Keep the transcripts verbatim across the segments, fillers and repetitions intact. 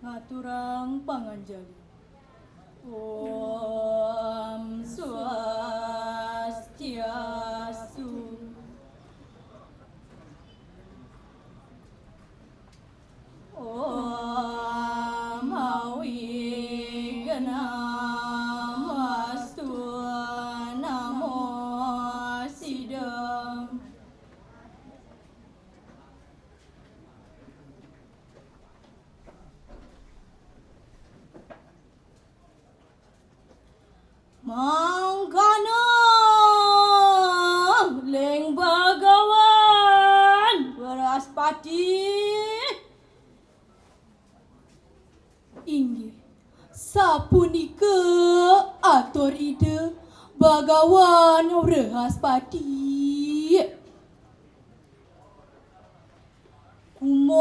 Ngaturang panganjali. Om Swastiastu. Om Awighnamastu Namo Siddham. Mangkana ring Bhagawan Wrahaspati. Inggih, sapunika atur Ida Bhagawan Wrahaspati. Kumun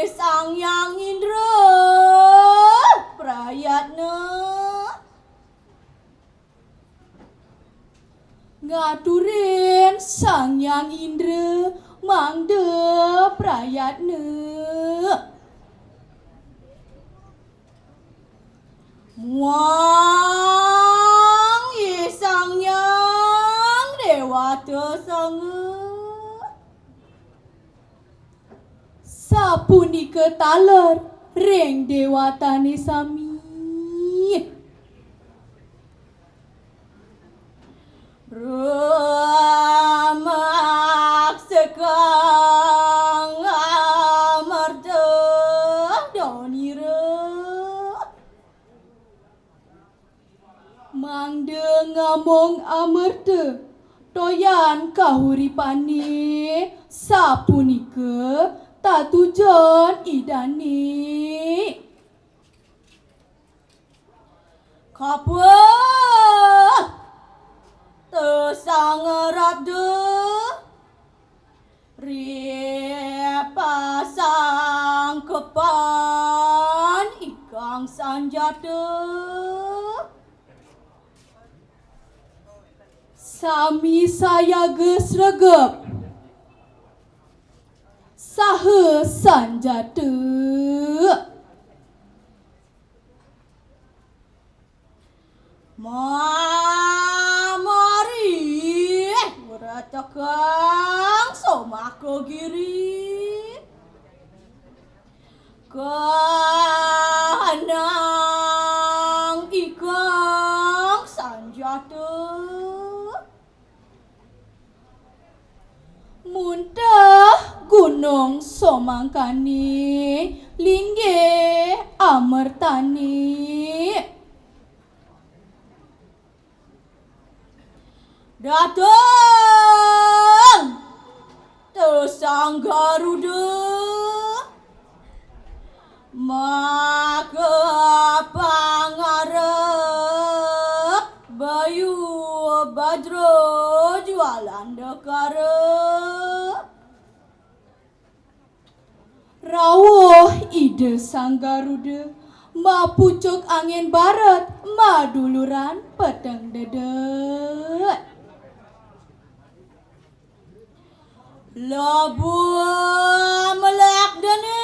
Sang Hyang Indra prayatna. Ngaturin Sang Hyang Indra mangda prayatna. Muang Sang Hyang Dewata Sangga. Sapunika taler ring dewatane sami. Rumaksekang amarta donira. Mangda ngamong amerta, toyan kahuripane sapunika tatujon Idane. Kapuh tesang rabda. Ripasangkepan ikang sanjata. Sami sayaga sregep saha sanjata. Mamari wratekang somaka giri. Kahanang ikang sanjata. Muntah gunung somangkane, linggih amertane. Dateng tesang Garuda. Maka pangarep Bayu Badra Jualandakara. Rawuh Ida Sang Garuda, mapucuk angin baret, maduluran peteng dedet. Lebu melek dene.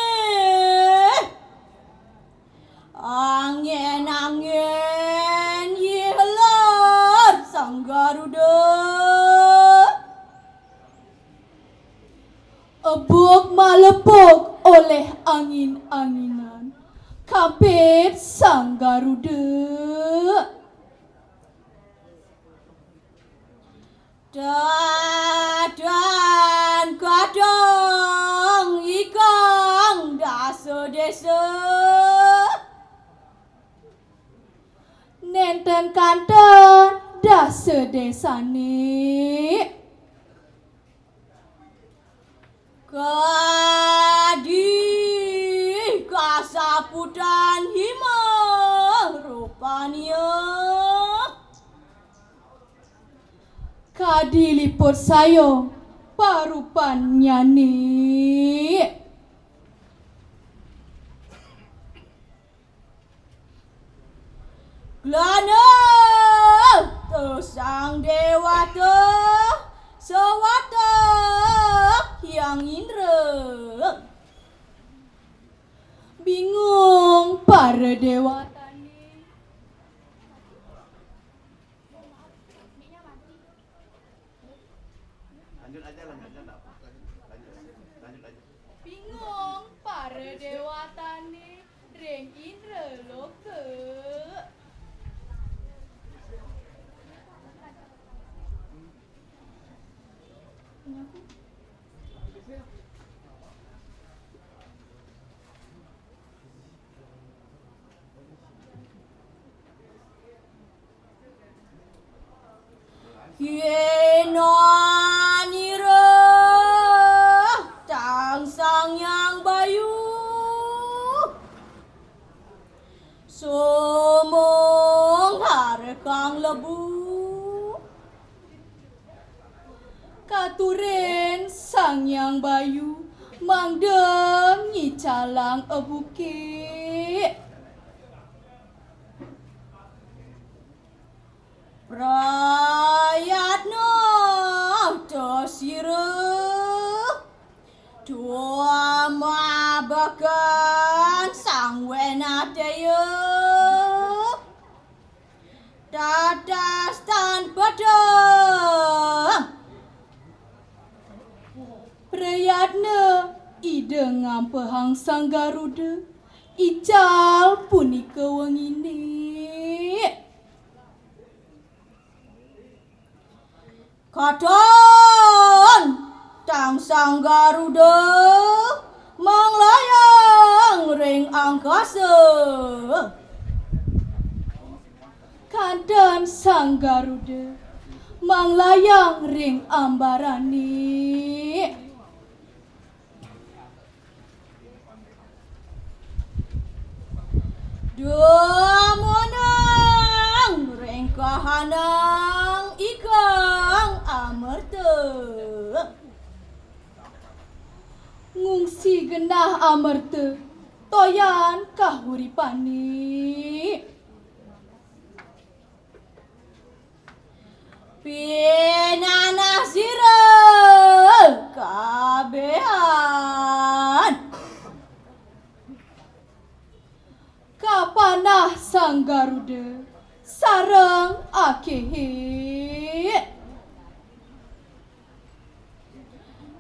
Angin-angin yiler Sang Garuda. Ebuk malepuk oleh angin-anginan. Kampit Sang Garuda. Dadan kadang ikang dasa desa. Nenten kanten dasa desane. Kadi kasaputan hima rupania. Kadi liput sayong parupannyane. Glana tesang dewata sawata Hyang Indra. Déwatané. Bingung para déwatané ring indra loka. Yéna nira tang Sang Hyang Bayu, sumung hara kang lebu. Katurin Sang Hyang Bayu mangda ngicalang ebukik. Prayatna ta sira tua mabakan Sang Wenataya. Tatas tan peteng. Prayatna Ida ngampehang Sang Garuda, ical punika wenginé. Katon tang Sang Garuda manglayang ring angkasa. Kanten Sang Garuda manglayang ring ambarané. Dumunung ring kahanang ikang amerta. Ngungsi genah amerta, toyan kahuripané. Pinanah sira kabéhan. Kapanah Sang Garuda sareng akéhé.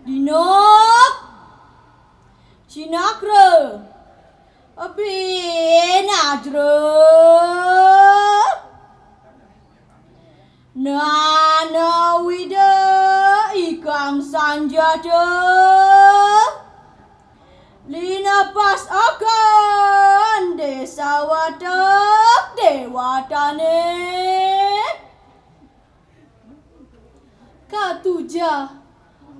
Dinuk, Cinakra, Abinajra. Nanawida ikang sanjata. Linepas akan Désawatak déwatané. Katujah,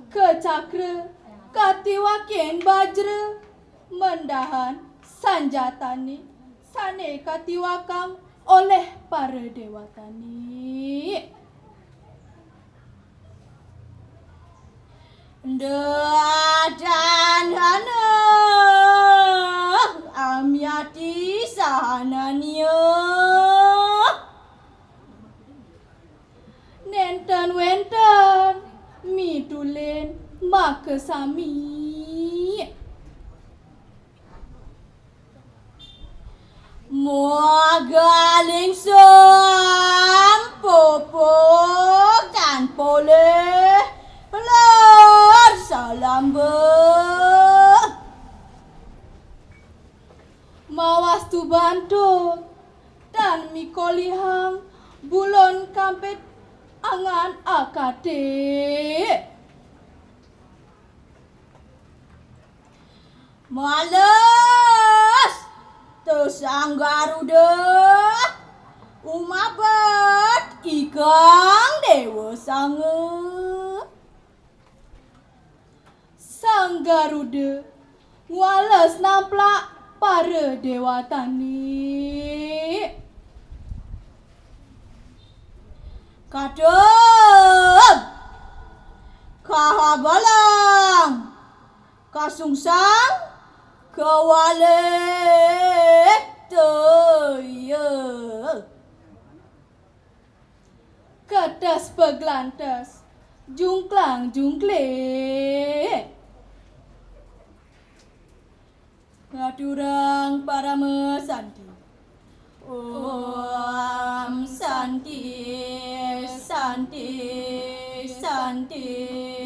kacakra, katiwakin bajra, mendahan sanjatané sané katiwakang olih para déwatané. Dadanhana amyati sahanania. Nénten wénten mitulin makasami. Mogaling sampupuk tan polih pelar salamba. Mawastu bantu tan mikolihang bulun kampit angan akati. Males, tusang Garuda, umabet ikang Déwa Sanga. Sang Garuda ngwales namplak para déwatané. Kadub, kahabalang, kasungsang, kawalih toya. Ketes peglantes, jungklang jungkling. Ngaturang parama santi. Om Santi, Santi, Santi.